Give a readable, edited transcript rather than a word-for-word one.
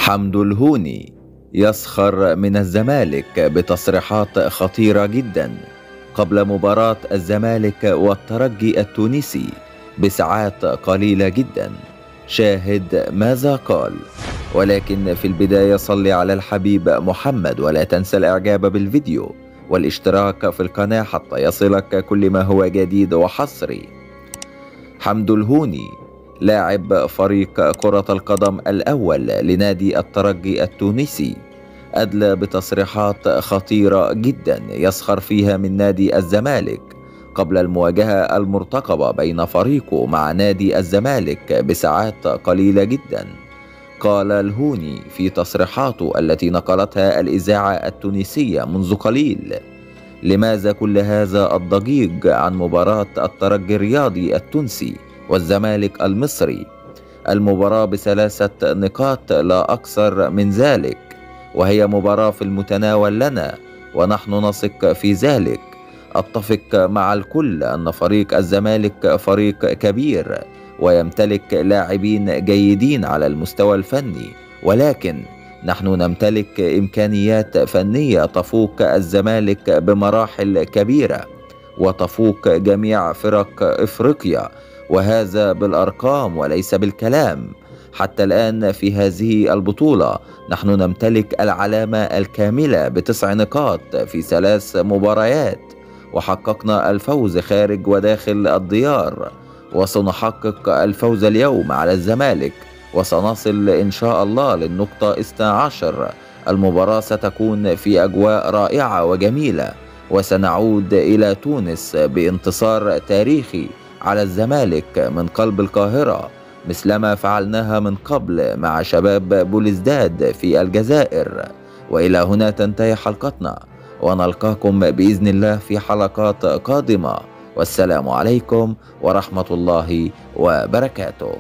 حمدو الهوني يسخر من الزمالك بتصريحات خطيرة جدا قبل مباراة الزمالك والترجي التونسي بساعات قليلة جدا. شاهد ماذا قال، ولكن في البداية صلي على الحبيب محمد، ولا تنسى الإعجاب بالفيديو والاشتراك في القناة حتى يصلك كل ما هو جديد وحصري. حمدو الهوني لاعب فريق كرة القدم الأول لنادي الترجي التونسي أدلى بتصريحات خطيرة جدا يسخر فيها من نادي الزمالك قبل المواجهة المرتقبة بين فريقه مع نادي الزمالك بساعات قليلة جدا. قال الهوني في تصريحاته التي نقلتها الإذاعة التونسية منذ قليل: لماذا كل هذا الضجيج عن مباراة الترجي الرياضي التونسي والزمالك المصري؟ المباراة ب3 نقاط لا أكثر من ذلك، وهي مباراة في المتناول لنا ونحن نثق في ذلك. أتفق مع الكل أن فريق الزمالك فريق كبير ويمتلك لاعبين جيدين على المستوى الفني، ولكن نحن نمتلك إمكانيات فنية تفوق الزمالك بمراحل كبيرة وتفوق جميع فرق إفريقيا، وهذا بالأرقام وليس بالكلام. حتى الآن في هذه البطولة نحن نمتلك العلامة الكاملة ب9 نقاط في 3 مباريات، وحققنا الفوز خارج وداخل الديار، وسنحقق الفوز اليوم على الزمالك، وسنصل إن شاء الله للنقطة 12. المباراة ستكون في أجواء رائعة وجميلة، وسنعود إلى تونس بانتصار تاريخي على الزمالك من قلب القاهرة، مثلما فعلناها من قبل مع شباب بوليزداد في الجزائر. وإلى هنا تنتهي حلقتنا، ونلقاكم بإذن الله في حلقات قادمة، والسلام عليكم ورحمة الله وبركاته.